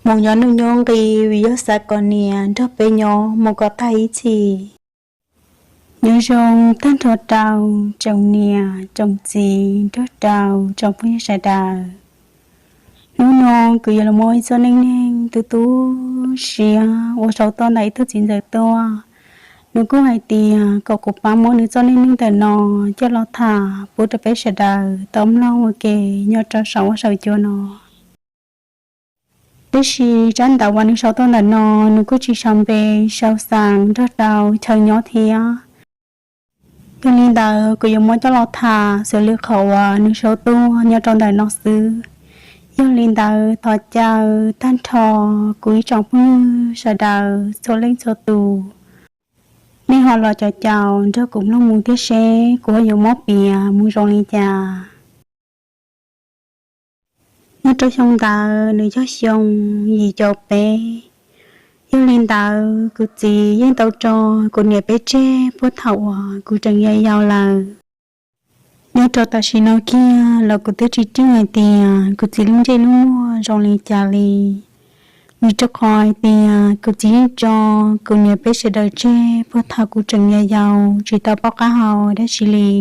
Mus nyob noj nyob nqi vim yog xav kom niam nrog peb nyob mus kom tag ib txhis. Nyob zoo tag nrho rau tsoom niam tsoom txiv nrog rau tsoom phooj ywg sawv daws. Hnub no kuv yuav los muab ib txoj neej neeg tu tu siab uas sau tuaj ntawm ib tug txiv ntxawm tuaj. Nws kuj hais tias kom kuv pab muab nws txoj neej neeg ntawm no coj los tham pub rau peb sawv daws tau mloog ua ke nyob rau saum huab saum cua no. Tiam sis tsab ntawv uas nws sau tuaj ntawm no, nws kuj tsis sau npe sau xeem nrog rau chaw nyob thiab. Yog li ntawd kuv yuav muab coj los tham xws li qhov uas nws sau tuaj nyob rau ntawm no xwb. Yog li ntawd thov caw tag nrho kuv ib tsoom phooj ywg sawv daws txhua leej txhua tus, nej ho los caum caum nrog kuv mloog mus thiab seb kuv ho yuav muab piav mus zoo li cas. Nyob rau xyoo ntawd nws yog xyoo yim caum peb. Yog li ntawd kuv txiv yeej tau tso kuv niam peb tseg puag thaum uas kuv tseem yau yau lawm. Nyob rau tam sim no kiag los kuv twb tsis coj hais tias kuv txiv lub ntsej lub muag zoo li cas li, vim rau qhov hais tias kuv txiv yeej tso kuv niam peb sawv daws tseg puag thaum kuv tseem yau yau tsis tau paub qab hau dab tsi li.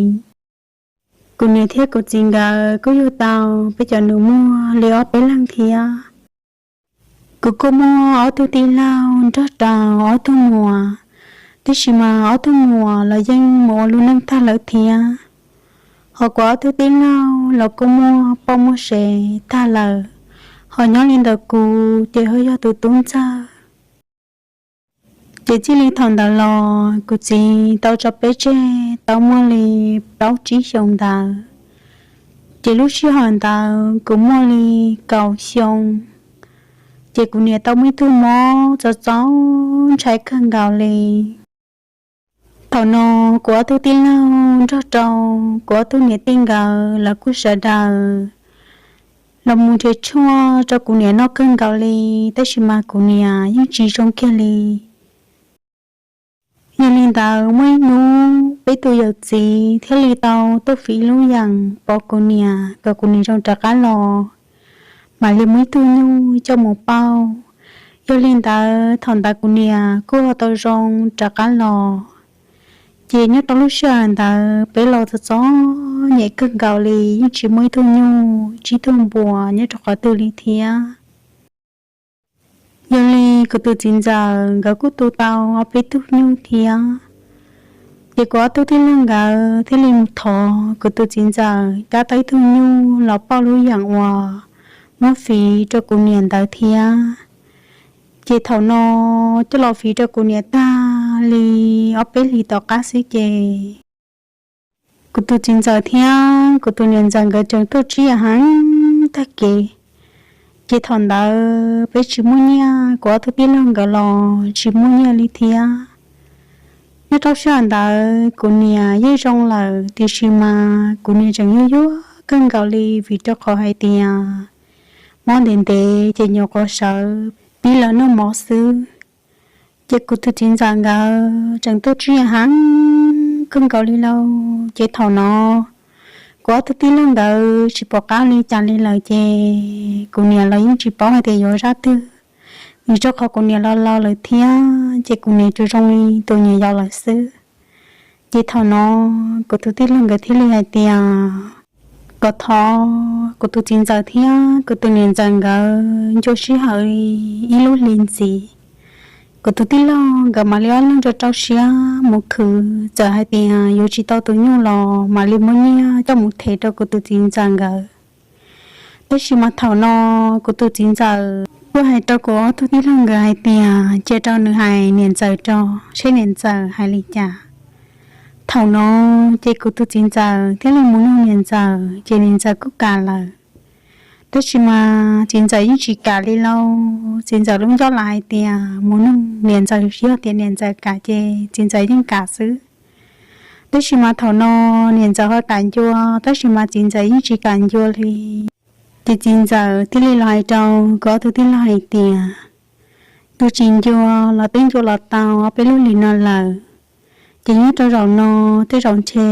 Kuv niam thiab kuv txiv nkawd kuj yug tau peb cov nus muag li ob peb leeg thiab. Kuv kuj muaj ob tug tij laug nrog rau ob tug muam, tiam sis mas ob tug muam los yeej mus ua lub neej tag lawm thiab. Ho kuv ob tug tij laug los kuj muaj poj muaj sev tag lawm, ho nyob li ntawm kuv ces ho yog tus tub ntxawg. Ces txij li thaum ntawd los kuv txiv tau tso peb tseg tau muaj li plaub tsib xyoos ntawd. Ces lub sij hawm ntawd kuv muaj li kaum xyoo, ces kuv niam tau muaj ib tug mob txaus txaus ntshai kawg nkaus li. Thaum no kuv ob tug tij laug nrog rau kuv ob tug niam tij nkawd lawv kuj sawv daws los mus nrhiav tshuaj rau kuv niam noj kawg nkaus li, tab sis mas kuv niam yeej tsis zoo kiag li. Yog li ntawd muaj ib hnub peb tus yawm txiv thiaj li tau tuaj fiv lub yeem pov kuv niam kom kuv niam zoo rov qab los, mam li muaj ib tug nyuj coj mus pauj. Yog li ntawd thaum ntawd kuv niam kuj ho tau zoo rov qab los. Ces nyob rau lub sij hawm ntawd peb los txom txom nyem kawg nkaus li, yeej tsis muaj ib tug nyuj tsib tug npua nyob rau qhov twg li thiab. Yog li kuv tus txiv ntxawm nkawd kuj tu tau ob peb tug nyuj thiab. Ces kuv ob tug tij laug nkawd thiaj li mus thov kuv tus txiv ntxawm cab tau ib tug nyuj los pauj lub yeem uas muab fiv rau kuv niam ntawd thiab. Ces thaum no coj los fiv rau kuv niam tag li ob peb hlis tom qab xwb ces kuv tus txiv ntxawm thiab kuv tus niam ntxawm nkawd tseem tuaj tsib yam heev tag kev. Ces thaum ntawd peb tsis muaj nyiaj, kuv ob tug tij laug nkawd los tsis muaj nyiaj li thiab. Nyob rau sij hawm ntawd kuv niam yeej zoo lawm, tiam sis mas kuv niam tseem yuag yuag kawg nkaus li vim rau qhov hais tias mob ntev ntev ces nyuam qhuav sawv pib los noj mov xwb. Ces kuv tus txiv ntxawm nkawd tseem tuaj tsib yam heev kawg nkaus li lauj. Ces thaum no kuv ob tug tij laug nkawd tsis pom qab li cas li lawm ces kuv niam los yeej tsis paub hais tias yuav zaj twg, vim rau qhov kuv niam los laus lawm thiab ces kuv niam tsuas zoo li tus niam yau lawm xwb. Ces thaum no kuv tus tij laug nkawd thiaj li hais tias kom thov kuv tus txiv ntxawm thiab kuv tus niam ntxawm nkawd ncua sij hawm li ib lub hli ntxiv. Kuv tus tij laug nkawd mam li ob leeg rau rau siab mus khwv, txawm hais tias yuav tsis tau tus nyuj los mam li muab nyiaj coj mus them rau kuv tus txiv ntxawm nkawd. Tab sis mas thaum no kuv tus txiv ntxawm kuj hais rau kuv ob tug tij laug nkawd hais tias cia rau nws hais niam ntxawm rau seb niam ntxawm hais li cas. Thaum no ces kuv tus txiv ntxawm thiaj li mus nug niam ntxawm ces niam ntxawm kuj kam lawm. Tab sis mas txiv ntxawm yeej tsis kam li lauj. Txiv ntxawm lub ncauj los hais tias mus nug niam ntxawm, yog tias niam ntxawm kam ces txiv ntxawm yeej kam xwb. Tab sis mas thaum no niam ntxawm ho kam ncua, tab sis mas txiv ntxawm yeej tsis kam ncua li. Ces txiv ntxawm thiaj li los hais rau kuv ob tug tij laug hais tias yus tsis ncua los twb ncua los tau ob peb lub hlis no lawm. Ces nyob rau zaum no tej zaum ntshe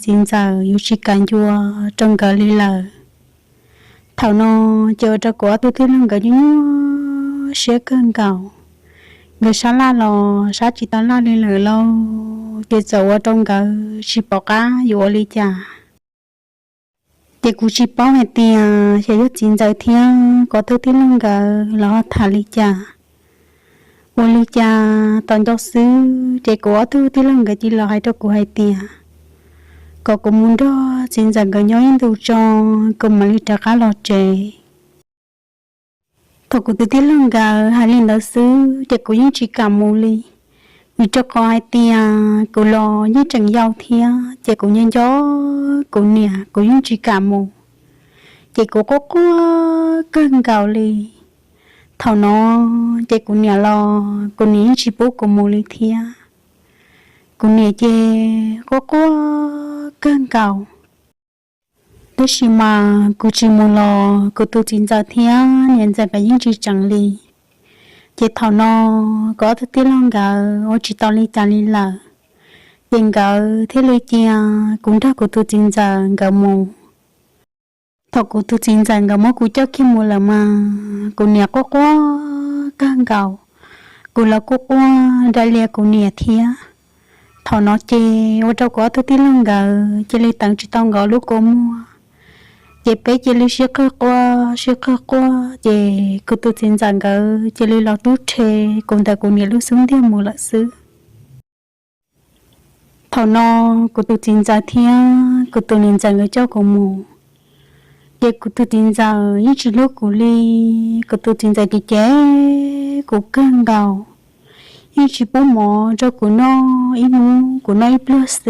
txiv ntxawm yuav tsis kam ncua rau nkawd li lawm. Thaum no ces ua rau kuv ob tug tij laug nkawd nyuaj nyuaj siab kawg nkaus. Nkawd sab laj los sab tsis tau laj li lawm lauj, ces txawm ua rau nkawd tsis pom qab yuav ua li cas. Ces kuv tsis paub hais tias xyov yog txiv ntxawm thiab kuv ob tug tij laug nkawd los ho tham li cas. Ua li cas tom ncauj xwb ces kuv ob tug tij laug nkawd cia li los hais rau kuv hais tias kom kuv mus nrog txiv ntxawm nkawd nyob ib ntus tso, kuv mam li rov qab los tsev. Thaum kuv tus tij laug nkawd hais li ntawd xwb ces kuv yeej tsis kam mus li, vim rau qhov hais tias kuv los yeej tseem yau thiab ces kuv nyob nco kuv niam kuv yeej tsis kam mus, ces kuv quaj quaj kawg nkaus li. Thaum no ces kuv niam los kuv niam yeej tsis pub kuv mus li thiab, kuv niam ces quaj quaj kawg nkaus. Tab sis mas kuv tsis mus los kuv tus txiv ntxawm thiab niam ntxawm nkawd yeej tsis tseev li. Ces thaum no kuv ob tug tij laug nkawd ua tsis tau li cas li lawm, ces nkawd thiaj li cia kuv nrog kuv tus txiv ntxawm nkawd mus. Thaum kuv tus txiv ntxawm nkawd muab kuv coj kiag mus lawm mas kuv niam quaj quaj kawg nkaus, kuv los quaj quaj nra lia kuv niam thiab. Thaum no ces ua rau kuv ob tug tij laug nkawd cia li teev tsis tau nkawd lub kua muag, ces peb cia li sib qawg quaj sib qawg quaj ces kuv tus txiv ntxawm nkawd cia li los rub rhe kuv ntawm kuv niam lub xub ntiag mus lawm xwb. Thaum no kuv tus txiv ntxawm thiab kuv tus niam ntxawm nkawd coj kuv mus, ces kuv tus txiv ntxawm yeej tsis hlub kuv li. Kuv tus txiv ntxawm ces cem kuv kawg nkaus, yeej tsis pub mov rau kuv noj, ib hnub kuv noj ib pliag xwb.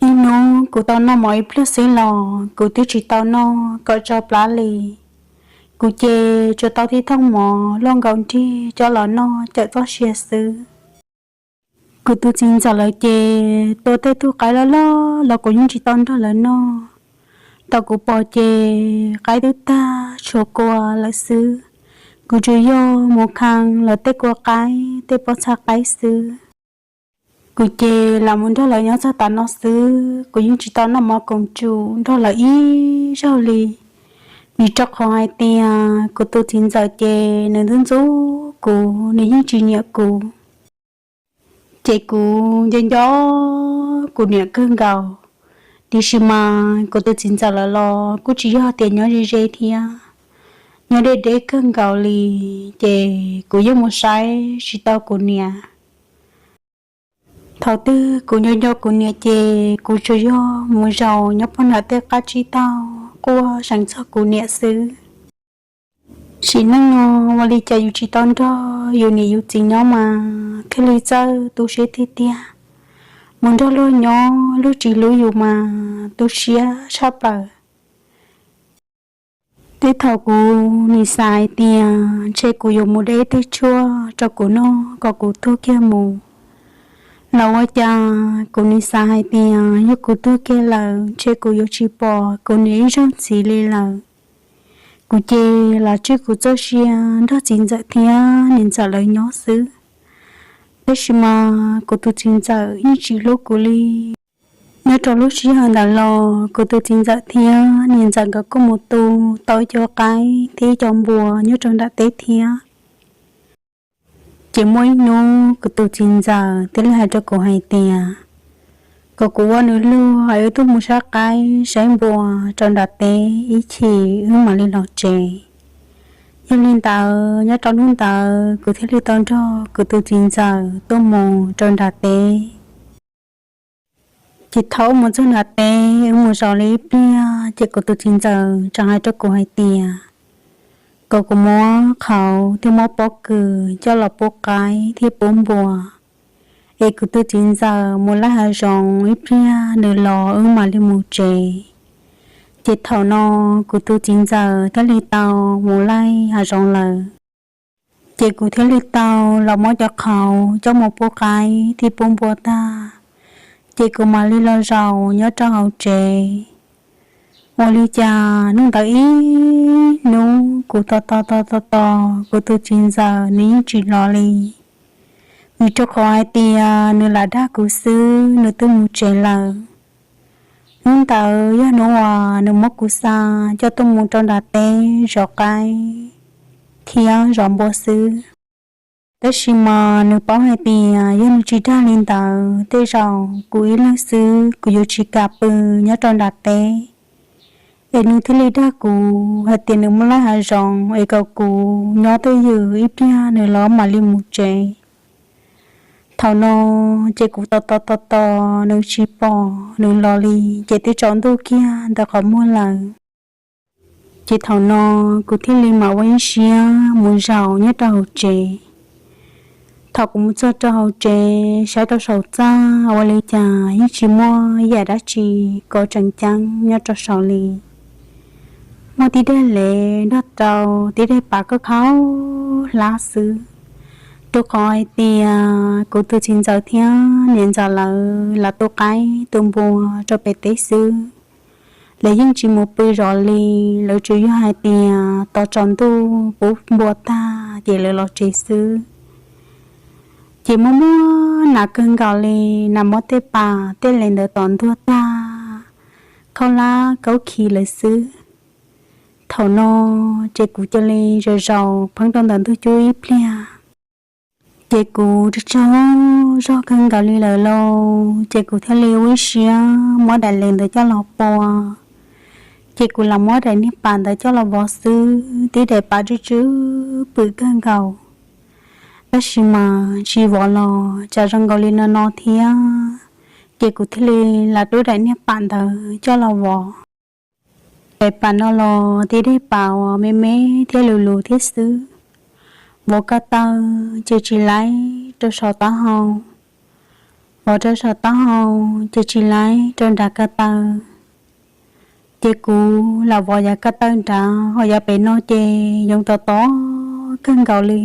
Ib hnub kuv tau noj mov ib pliag xwb los kuv twb tsis tau noj kom tso plab li. Kuv ces tsuas tau tib thooj mov luaj nkaus nrig coj los noj cawm txoj sia xwb. Kuv tus txiv ntxawm lawv ces tua tej tug qaib loj loj los kuv yeej tsis tau nrog lawv noj. Thaum kuv pom ces qaib twb tag tshuav kua lawm xwb. Kuv tsuas yog mus khee lawv tej kua qaib tej pob txha qaib xwb. Kuv ces lam mus nrog lawv nyob txog tav no xwb, kuv yeej tsis tau noj mov koom tsum nrog lawv ib zaug li. Vim rau qhov hais tias kuv tus txiv ntxawm ces nws ntxub ntxub kuv, nws yeej tsis nyiam kuv. Ces kuv nco nco kuv niam kawg nkaus, tiam sis mas kuv tus txiv ntxawm lawv los kuj tsis yog tias nyob ze ze thiab, nyob deb deb kawg nkaus li, ces kuv yeej mus saib tsis tau kuv niam. Thaum twg kuv nco nco kuv niam ces kuv tsuas yog mus zaum nyob pog nram tej qab tsib taug quaj seev txog kuv niam xwb. Sim neej no ua li cas yus tsis tau nrog yus niam yus txiv nyob mas thiaj li txawj tu siab tiag tiag. Mus nrog luag nyob luag tsis hlub yus mas tu siab tshaj plaws. Tej thaum kuv nim xav hais tias ntshe kuv yuav mus de tej tshuaj rau kuv noj kom kuv tuag kiag mus, los ua cas kuv nim xav hais tias yog kuv tuag kiag lawm ntshe kuv yuav tsis pom kuv niam ib zaug ntxiv li lawm. Kuv ces lam tswj kuv txoj sia nrog txiv ntxawm thiab niam ntxawm lawv nyob xwb, tab sis mas kuv tus txiv ntxawm yeej tsis hlub kuv li. Nyob rau lub sij hawm ntawd los kuv tus txiv ntxawm thiab niam ntxawm nkawd kuj mus tu tau ib co qaib thiab ib co npua nyob rau nram teb thiab. Ces muaj ib hnub kuv tus txiv ntxawm thiaj li hais rau kuv hais tias kom kuv ua nws luag es wb tuaj mus saib qaib saib npua rau nram teb ib chim wb mam li los tsev. Yog li ntawd nyob rau hnub ntawd kuv thiaj li tau nrog kuv tus txiv ntxawm tuaj mus rau nram teb. Ces thaum wb mus txog nram teb wb mus zaum li ib pliag ces kuv tus txiv ntxawm tseem hais rau kuv hais tias kom kuv muab qhauv thiab muab pob kws coj los pub qaib thiab pub npua, es kuv tus txiv ntxawm mus laij hav zoov ib pliag nws los wb mam li mus tsev. Ces thaum no kuv tus txiv ntxawm thiaj li tau mus laij hav zoov lawm. Ces kuv thiaj li tau los muab cov qhauv coj mus pub qaib thiab pub npua tag, ces kuv mam li los zaum nyob rau hauv tsev. Ua li cas hnub ntawd ib hnub kuv tos tos tos tos tos kuv tus txiv ntxawm nws yeej tsis los li. Vim rau qhov hais tias nws lam dag kuv xwb nws twb mus tsev lawm. Hnub ntawd yog hnub uas nws muab kuv xa coj tuaj mus rau nram teb zov qaib. thiab zov npua xwb. Tab sis mas nws paub hais tias yog nws tsis dag li ntawd tej zaum kuv ib leeg xwb kuv yuav tsis kam pw nyob rau nram teb. Es nws thiaj li dag kuv hais tias nws muaj laij hav zoov es kom kuv nyob twj ywm ib pliag nws los mam li mus tsev. Thaum no ces kuv tos tos tos tos nws tsis pom nws los li, ces twb tsaus ntuj kiag ntawm qhov muag lawm. Ces thaum no kuv thiaj li mam ua ib siab mus zaum nyob rau hauv tsev. Thaum kuv mus txog rau hauv tsev saib rau saum txaj ua li cas yeej tsis muaj ib yam dab tsi kom tseem ceeb nyob rau saum li. Muaj tib daim lev nrog rau tib daim pam koj khau hlab xwb, rau qhov hais tias kuv tus txiv ntxawm thiab niam ntxawm lawv lam tu qaib tu npua rau pem teb xwb. Lawv yeej tsis mus pw zov li, lawv tsuas yog hais tias tos tsaus ntuj pub npua tag ces lawv los tsev xwb. Ces muaj muaj nas kawg nkaus li, nas mob tej pas tej lev ntawd tom ntuag tag, khau hlab kaub khi lawm xwb. Thaum no ces kuv cia li zaum zaum pheeb rau ntawm ntug cub ib pliag. Ces kuv tsaug zog kawg nkaus li lawm lauj, ces kuv thiaj li ua ib siab muab daim lev ntawd coj los pua. Ces kuv lam muab daim niag pam ntawd coj los vov xwb, tib daim pam tsw tsw pwm kawg nkaus. Tab sis mas tsis vov los tsam zoo nkaus li no no thiab, ces kuv thiaj li lam rub daim niag pam ntawd coj los vov. Daim pam no los tib daim pam uas me me thiab lus lus thiab xwb. Vov ko taw ces tsis laib rau saum taub hau, vov rau saum taub hau ces tsis laib rau nram ko taw. Ces kuv lam vov yav ko taw nrad, ho yav pem no ces yoov tom tom kawg nkaus li.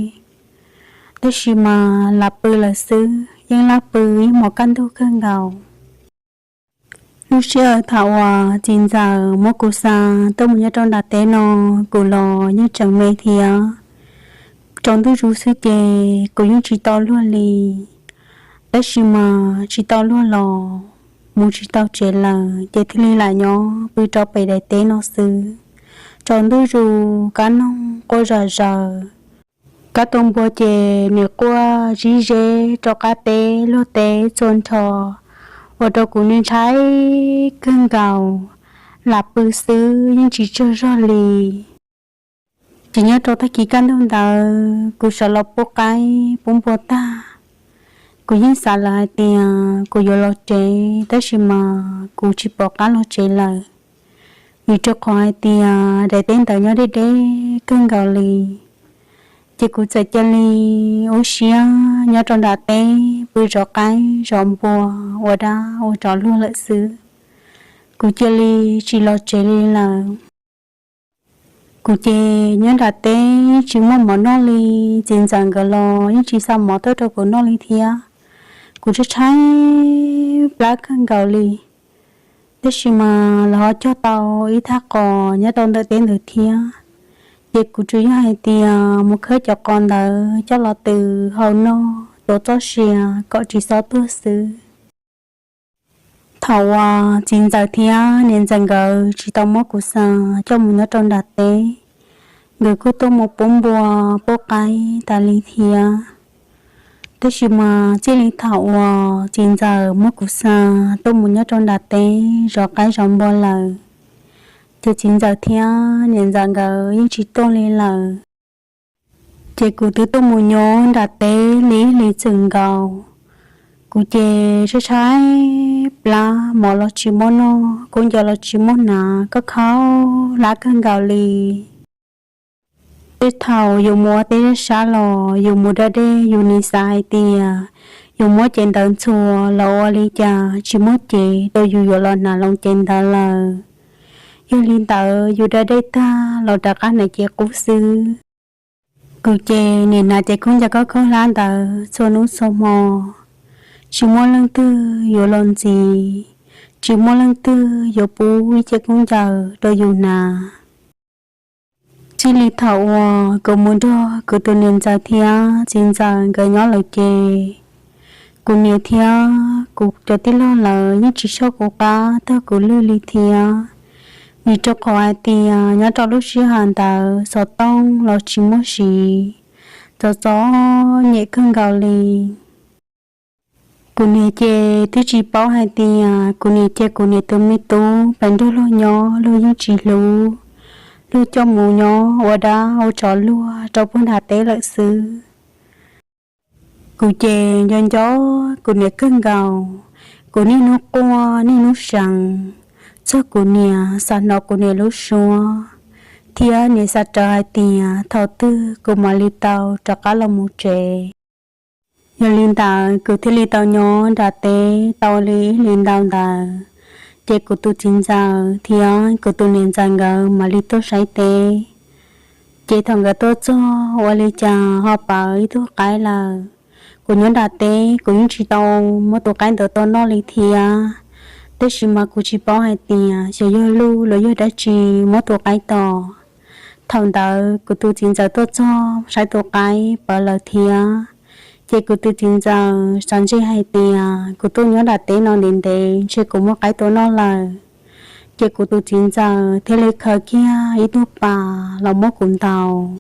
Tab sis mas lam pw lawm xwb, yeej laj pw ib hmos kaj ntug kawg nkaus. Lub sij hawm thaum uas txiv ntxawm muab kuv xa tuaj mus nyob rau nram teb no, kuv los yeej tseem me thiab. Tsaus ntuj zus xwb ces kuv yeej tsis tau luag li. Tab sis mas tsis tau luag los mus tsis tau tsev lawm, ces thiaj li lam nyob pw rau pem daim teb no xwb. Tsaus ntuj zus kab noog quaj zom zaws, kab tua npua ces nws quaj zib zeb rau qab teb luag teb txhua nrho, ua rau kuv niaj ntshai kawg nkaus. Lam pw xwb yeej tsis tsaug zog li. Ces nyob rau tag kis kaj ntug ntawd kuv sawv los pub qaib pub npua tag, kuv yeej xav lawm hais tias kuv yuav los tsev, tab sis mas kuv tsis pom qab los tsev lawm, vim rau qhov hais tias daim teb ntawd nyob deb deb kawg nkaus li. Ces kuv txawm cia li ua siab nyob rau nram teb pw zov qaib zov npua ua dab ua tsov luag lawm xwb. Kuv cia li tsis los tsev li lawm. Kuv ces nyob nram teb tsis muaj mov noj li, txiv ntxawm nkawd los yeej tsis xa mov tuaj rau kuv noj li thiab. Kuv tshaib tshaib plab kawg nkaus li. Tab sis mas lawv ho cog tau ib thaj qos nyob rau ntawm teb ntawd thiab, ces kuv tsuas yog hais tias mus khawb cov qos ntawd coj los tws hau noj tuav txoj sia kom tsis xob tuag xwb. Thaum uas txiv ntxawm thiab niam ntxawm nkawd tsis tau muab kuv xa coj mus nyob rau nram teb, nkawd kuj tuaj mus pub npua pub qaib tas li thiab. Tab sis mas txij li thaum uas txiv ntxawm muab kuv xa tuaj mus nyob rau nram teb zov qaib zov npua lawm, ces txiv ntxawm thiab niam ntxawm nkawd yeej tsis tuaj li lawm. Ces kuv twb tuaj mus nyob nram teb li ib hlis txwm nkaus. Kuv ces tshaib tshaib plab, mov los tsis muaj noj, khaub ncaws los tsis muaj hnav, khau khau hlab kawg nkaus li. Tej thaum yus mus ua teb sab los yus mus da dej yus nim xav hais tias yus muab cev ntawv ntxhua los ua li cas tsis muaj cev rau yus yuav los hnav loo cev ntawv lawm. Yog li ntawd yus da dej tag los rov qab hnav cev qub xwb. Kuv ces nim hnav cev khaub ncaws khau khau hlab ntawd txhua hnub txhua hmo, tsis muaj leej twg yuav los ntxiv, tsis muaj leej twg yuav pub ib cev khaub ncaws rau yus hnav. Txij li thaum uas kuv mus nrog kuv tus niam ntxawm thiab txiv ntxawm nkawd nyob lawm ces kuv niam thiab kuv cov tij laug lawv yeej tsis soj kuv qab tag kuv lwj li thiab. Vim rau qhov hais tias nyob rau lub sij hawm ntawd xov tooj los tsis muaj siv, txom txom nyem kawg nkaus li. Kuv niam ces twb tsis paub hais tias kuv niam cia kuv niam tus me tub pes nrog luag nyob, luag yeej tsis hlub, luag coj mus nyob ua dab ua tsov luag rau puag nram teb lawm xwb. Kuv ces nco nco kuv niam kawg nkaus, kuv niaj hnub quaj niaj hnub seev, txog kuv niam xav hnov kuv niam lub suab, thiab niam xav raws hais tias thaum twg kuv mam li tau rov qab los mus tsev. Yog li ntawd kuv thiaj li tau nyob nram teb tau li ib hlis ntau ntawd, ces kuv tus txiv ntxawm thiab kuv tus niam ntxawm nkawd mam li tuaj saib teb. Ces thaum nkawd tuaj txog ua li cas ho pawv ib tug qaib lawm. Kuv nyob nram teb kuv yeej tsis tau muab tus qaib ntawd tua noj li thiab, tab sis mas kuv tsis paub hais tias xyov yog luj los yog dab tsi muab tus qaib tom. Thaum ntawd kuv tus txiv ntxawm tuaj txog saib tus qaib pawv lawm thiab, ces kuv tus txiv ntxawm xav ntshe hais tias kuv tuaj nyob nram teb no ntev ntev ntshe kuv muab qaib tua noj lawm, ces kuv tus txiv ntxawm thiaj li khaws kiag ib tug pas los muab kuv ntaus.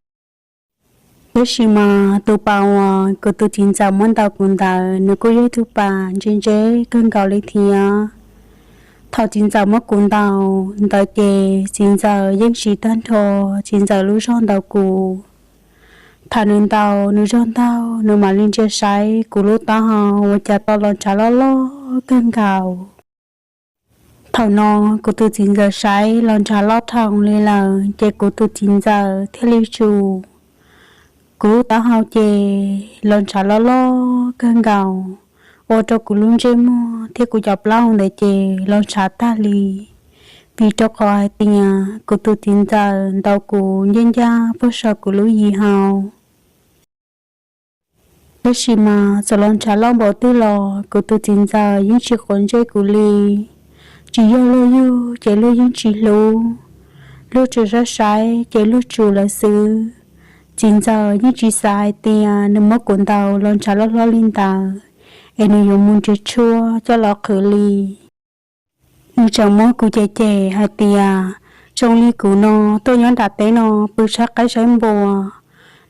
Tab sis mas tus pas uas kuv tus txiv ntxawm muab ntaus kuv ntawd nws kuj yog ib tug pas ntse ntse kawg nkaus li thiab. Thaum txiv ntxawm muab kuv ntaus ntawd ces txiv ntxawm yeej siv tag nrho txiv ntxawm lub zog ntaus kuv. Thaum nws ntaus nws zog ntaug nws mam li ntsia saib kuv lub taub hau ua cas tau los ntshav loj loj kawg nkaus. Thaum no kuv tus txiv ntxawm saib los ntshav loj dhau li lawm ces kuv tus txiv ntxawm thiaj li tsum. Kuv lub taub hau ces los ntshav loj loj kawg nkaus, ua rau kuv lub ntsej muag thiab kuv cov plaub hau ntawd ces los ntshav tag li. Vim rau qhov hais tias kuv tus txiv ntxawm ntaus kuv ncaj ncaj puag saum kuv lub yim hau. Tab sis mas txawm los ntshav loj npaum twg los kuv tus txiv ntxawm yeej tsis quav ntsej kuv li. Tsis yog luag yug ces luag yeej tsis hlub, luag tsuas saib saib ces luag tsum lawm xwb. Txiv ntxawm yeej tsis xav hais tias nws muab kuv ntaus los ntshav loj hlob li ntawd es nws yuav mus nrhiav tshuaj coj los qhwv li. Nws tseem muab kuv cem cem hais tias zoo li kuv no tuaj nyob nram teb no pw saib qaib saib npua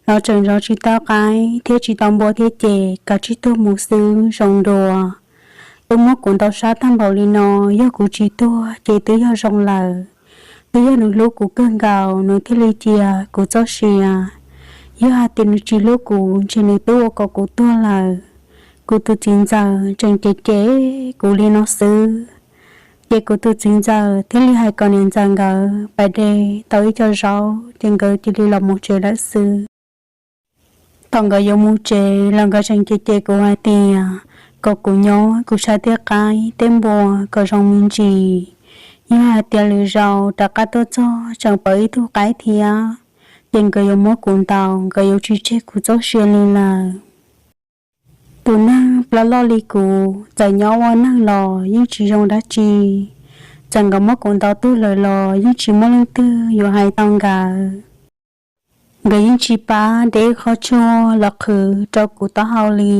los tseem zov tsis tau qaib thiab tsis tau npua thiab ces kav tsij tuag mus xwb zoo dua. Twb muab kuv ntaus sab tag npaum li no, yog kuv tsis tuag ces twb yog zoo lawm. Twb yog nws hlub kuv kawg nkaus nws thiaj li cia kuv txoj sia. Yog hais tias nws tsis hlub kuv ntshe nws twb ua kom kuv tuag lawm. Kuv tus txiv ntxawm tseem cem cem kuv li no xwb, ces kuv tus txiv ntxawm thiaj li hais kom niam ntxawm nkawd pais de tau ib co zaub ces nkawd cia li los mus tsev lawm xwb. Thaum nkawd yuav mus tsev los nkawd tseem cem cem kuv hais tias kom kuv nyob kuv saib tej qaib tej npua kom zoo me ntsis. Yog hais tias lwm zaus rov qab tuaj txog tseem pom ib tug qaib thiab, ces nkawd yuav muab kuv ntaus, nkawd yuav tsis tseg kuv txoj sia li lawm. Tus neeg plab loj li kuv txawm nyob ua neeg los yeej tsis zoo dab tsi, txawm nkawd muab kuv ntaus tuag lawm los yeej tsis muaj leej twg yuav hais tau nkawd. Nkawd yeej tsis pab de ib qho tshuaj los qhwv rau kuv taub hau li.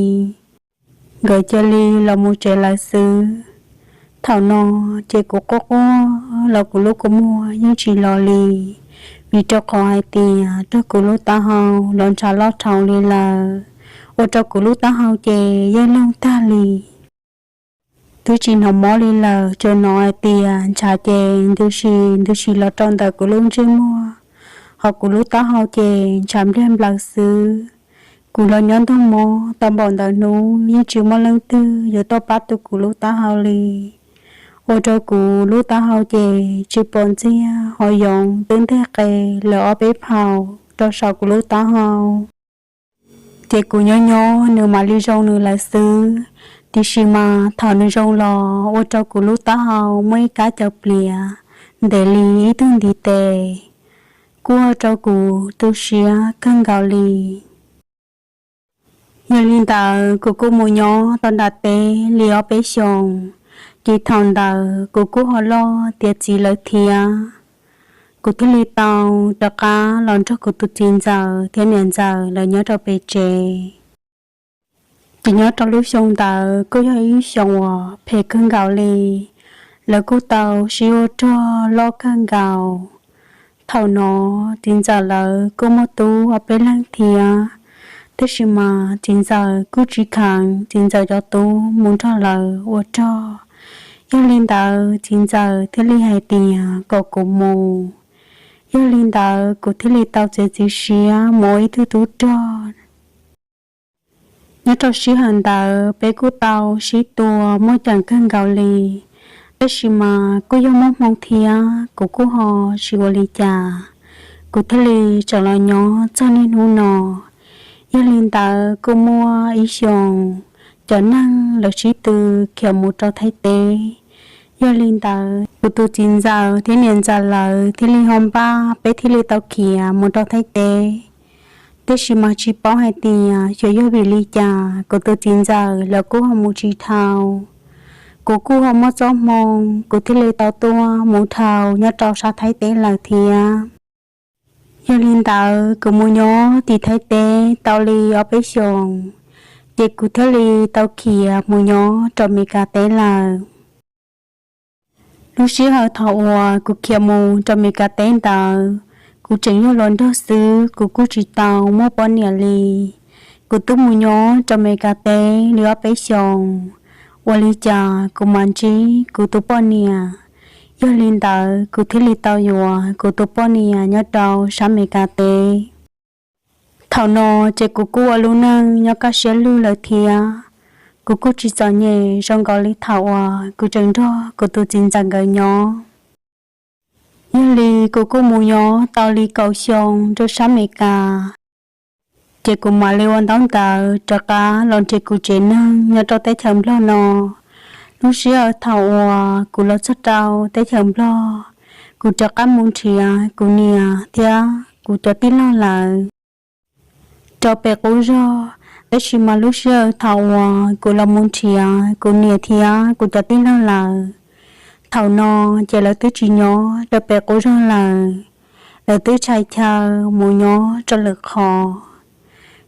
Nkawd cia li los mus tsev lawm xwb. Thaum no ces kuv quaj quaj los kuv lub kua muag yeej tsis los li, vim rau qhov hais tias raug kuv lub taub hau los ntshav loj dhau li lawm, ua rau kuv lub taub hau ces yeej loog tag li. Twb tsis hnov mob li lawm, tsuas hnov hais tias ntshav ces ntws si ntws si los rau ntawm kuv lub ntsej muag, hos kuv lub taub hau ces ntshav npliag nplaws xwb. Kuv los nyob ntuj mob tau npaum ntawm hnub yeej tsis muaj leej twg yuav tuaj pab tu kuv lub taub hau li, ua rau kuv lub taub hau ces tsis pom ntxiag hos yoov twb nteg qe lawm ob peb phaum rau saum kuv lub taub hau. Ces kuv nyob nyob nws mam li zoo nws lawm xwb. Tiam sis mas thaum nws zoo los ua rau kuv lub taub hau muaj ib kab cov pliav ntev li ib tug ntiv tes, kuj ua rau kuv tu siab kawg nkaus li. Yog li ntawd kuv kuj mus nyob tau nram teb li ob peb xyoos, ces thaum ntawd kuv kuj ho loj tiav txiv lawm thiab. Kuv thiaj li tau rov qab los nrog kuv tus txiv ntxawm thiab niam ntxawm lawv nyob rau pem tsev. Ces nyob rau lub xyoo ntawd kuj yog ib xyoos uas phem kawg nkaus li. Lawv kuj tau sib ua rog loj kawg nkaus. Thaum no txiv ntxawm lawv kuj muaj tub ob peb leeg thiab, tab sis mas txiv ntxawm kuj tsis kheev txiv ntxawm cov tub mus nrog lawv ua rog. Yog li ntawd txiv ntxawm thiaj li hais tias kom kuv mus. Yog li ntawd kuv thiaj li tau txiav txim siab mus ua ib tug tub rog. Nyob rau sij hawm ntawd peb kuj tau sib tua muaj ceem kawg nkaus li, tab sis mas kuj yog muaj hmoo thiab kuv kuj ho tsis ua li cas, kuv thiaj li tseem los nyob txog niaj hnub no. Yog li ntawd kuj muaj ib xyoos, cov neeg lawv sib tw khiav mus rau Thaib teb. Yog li ntawd kuv tus txiv ntxawm thiab niam ntxawm lawv thiaj li ho npaj, peb thiaj li tau khiav mus rau Thaib teb. Tab sis mas tsis paub hais tias xyov yog vim li cas kuv tus txiv ntxawm lawv kuj ho mus tsis dhau. Kuv kuj ho muaj txoj hmoo, kuv thiaj li tau tuaj mus dhau nyob rau sab Thaib teb lawm thiab. Yog li ntawd kuv mus nyob tim Thaib teb tau li ob peb xyoos, ces kuv thiaj li tau khiav mus nyob rau Amelikas teb lawm. Lub sij hawm thaum uas kuv khiav mus rau Amelikas teb ntawd, kuv tseem yog hluas nraug xwb, kuv kuj tsis tau muaj poj niam li. Kuv twb mus nyob rau Amelikas teb li ob peb xyoos, ua li cas kuv mam ntsib kuv tus poj niam. Yog li ntawd kuv thiaj li tau yuav kuv tus poj niam nyob rau sab Amelikas teb. Thaum no ces kuv kuj ua lub neej nyob kaj siab lug lawm thiab. Kuv kuj tsis txom nyem zoo nkaus li thaum uas kuv tseem nrog kuv tus txiv ntxawm nkawd nyob. Yog li kuv kuj mus nyob tau li kaum xyoo rau sab Amelikas, ces kuv mam li ua ntaub ntawv rov qab los nrhiav kuv tsev neeg nyob rau teb chaws Nplog no. Lub sij hawm thaum uas kuv los txog rau teb chaws Nplog, kuv rov qab mus nrhiav kuv niam thiab kuv cov tij laug lawm rau pem qub zog. Tab sis mas lub sij hawm thaum uas kuv los mus nrhiav kuv niam thiab kuv cov tij laug lawm, thaum no ces lawv twb tsis nyob rau pem qub zog lawm, lawv twb tshais chaw mus nyob rau lwm qhov.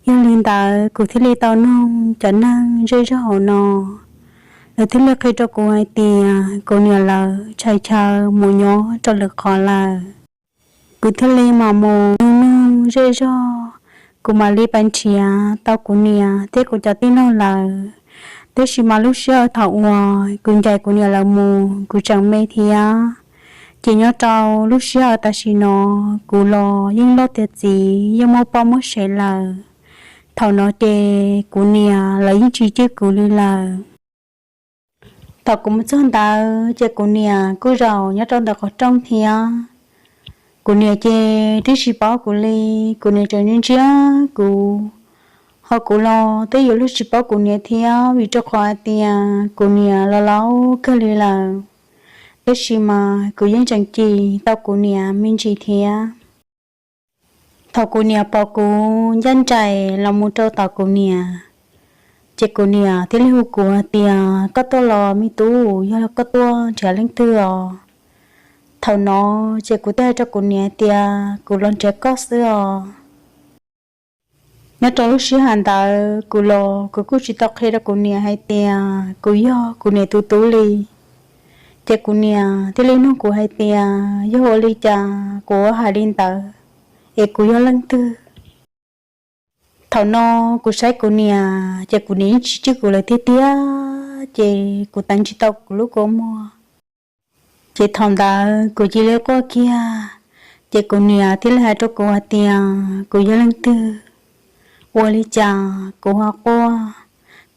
Yog li ntawd kuv thiaj li tau noog cov neeg zej zog hauv no, lawv thiaj li qhia rau kuv hais tias kuv niam lawv tshais chaw mus nyob rau lwm qhov lawm. Kuv thiaj li mam mus noog noog zej zog, kuv mam li pais nrhiav tau kuv niam thiab kuv cov tij laug lawm. Tab sis mas lub sij hawm thaum uas kuv ncaim kuv niam lawv mus kuv tseem me thiab, ces nyob rau lub sij hawm tam sim no kuv los yeej loj tiav txiv yeej muaj poj muaj sev lawm. Thaum no ces kuv niam lawv yeej tsis cwj kuv li lawm. Thaum kuv mus txog ntawd ces kuv niam kuj zaum nyob rau ntawm qhov rooj thiab. Kuv niam ces twb tsis paub kuv li, kuv niam tseem ntsia ntsia kuv, ho kuv los twb yuav luag tsis paub kuv niam thiab vim rau qhov hais tias kuv niam los laus kawg li lawm. Tab sis mas kuv yeej tseem cim tau kuv niam me ntsis thiab. Thaum kuv niam pom kuv ncaj nraim los mus rau tom kuv niam, ces kuv niam thiaj li hu kuv hais tias, koj tuaj los me tub, yog koj tuaj nrhiav leej twg os? Thaum no ces kuv thiaj hais rau kuv niam hais tias, kuv los nrhiav koj xwb os. Nyob rau lub sij hawm ntawd kuv los kuv kuj tsis tau qhia rau kuv niam hais tias kuv yog kuv niam tus tub li. Ces kuv niam thiaj li nug kuv hais tias yog ua li cas kuv ua hais li ntawd, es kuv yog leej twg. Thaum no kuv saib kuv niam ces kuv niam yeej tsis cwj kuv lawm tiag tiag, ces kuv teev tsis tau kuv lub kua muag. Ces thaum ntawd kuv cia li quaj kiag, ces kuv niam thiaj li hais rau kuv hais tias kuv yog leej twg, ua li cas kuv ho quaj.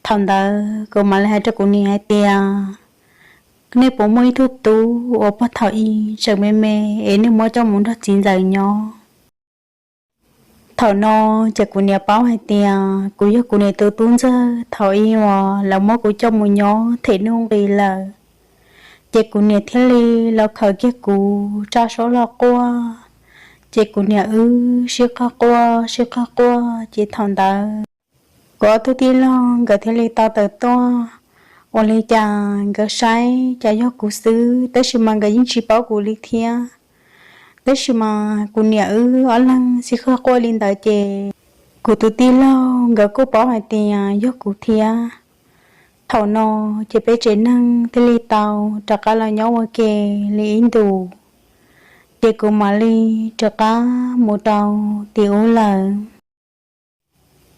Thaum ntawd kuv mam li hais rau kuv niam hais tias, nej puas muaj ib tug tub uas puag thaum ub tseem me me es nej muab coj mus nrog txiv ntxawm nyob? Thaum no ces kuv niam paub hais tias kuv yog kuv niam tus tub ntxawg thaum ub uas lawv muab kuv coj mus nyob them nuj nqis lawm. Ces kuv niam thiaj li los khaws kiag kuv tsa suab los quaj. Ces kuv niam wb sib qawg quaj sib qawg quaj, ces thaum ntawd kuv ob tug tij laug nkawd thiaj li tau tawm tuaj. Ua li cas nkawd saib cas yog kuv xwb, tab sis mas nkawd yeej tsis paub kuv li thiab. Tab sis mas kuv niam wb ob leeg sib qawg quaj li ntawd ces kuv tus tij laug nkawd kuj paub hais tias yog kuv thiab. Thaum no ces peb tsev neeg thiaj li tau rov qab los nyob ua ke li ib ntus, ces kuv mam li rov qab mus rau tim ub lawm.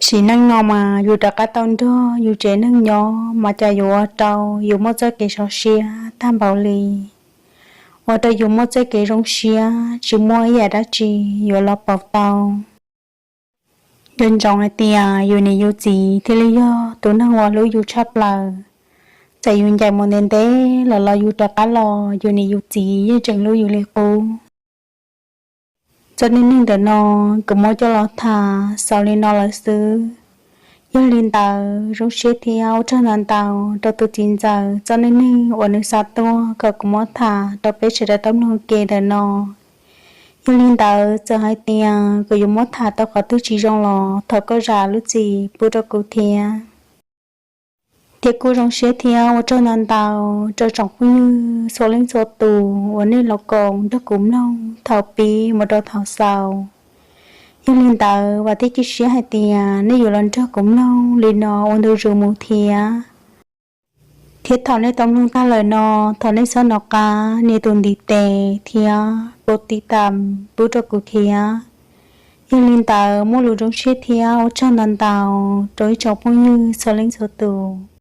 Sim neej no mas yus rov qab tau nrog yus tsev neeg nyob mas cas yuav ua rau yus muaj txoj kev sov siab tag npaum li, ua rau yus muaj txoj kev zoo siab tsis muaj ib yam dab tsi yuav los pauv tau. Nco ntsoov hais tias yus niam yus txiv thiaj li yog tus neeg uas hlub yus tshaj plaws. Txawm yus ncaim mus ntev ntev los los yus rov qab los, yus niam yus txiv yeej tseem hlub yus li qub. Txoj neej neeg ntawm no kuv muab coj los tham xaus li no lawm xwb. Yog li ntawd zoo siab thiab ua tsaug ntau ntau rau tus txiv ntxawm txoj neej neeg uas nws xa tuaj kom kuv muab tham rau peb sawv daws tau mloog ke ntawm no. Yog li ntawd txawm hais tias kuv yuav muab tham tau qhov twg tsis zoo los thov koj zam lub txim pub rau kuv thiab. Thiab kuj zoo siab thiab ua tsaug ntau ntau rau tsoom phooj ywg txhua leej txhua tus uas nej los koom nrog kuv mloog thaum pib mus rau thaum xaus. Yog li ntawd vam thiab cia siab hais tias nej yuav los nrog kuv mloog li no ua ntu zus mus thiab. Thiab thaum nej tau mloog tag lawm no, thov nej txhob nov qab nias tus ntiv tes thiab kov tiv tam pub rau kuv thiab. Yog li ntawd muaj lus zoo siab thiab ua tsaug ntau ntau rau ib tsoom phooj ywg txhua leej txhua tus.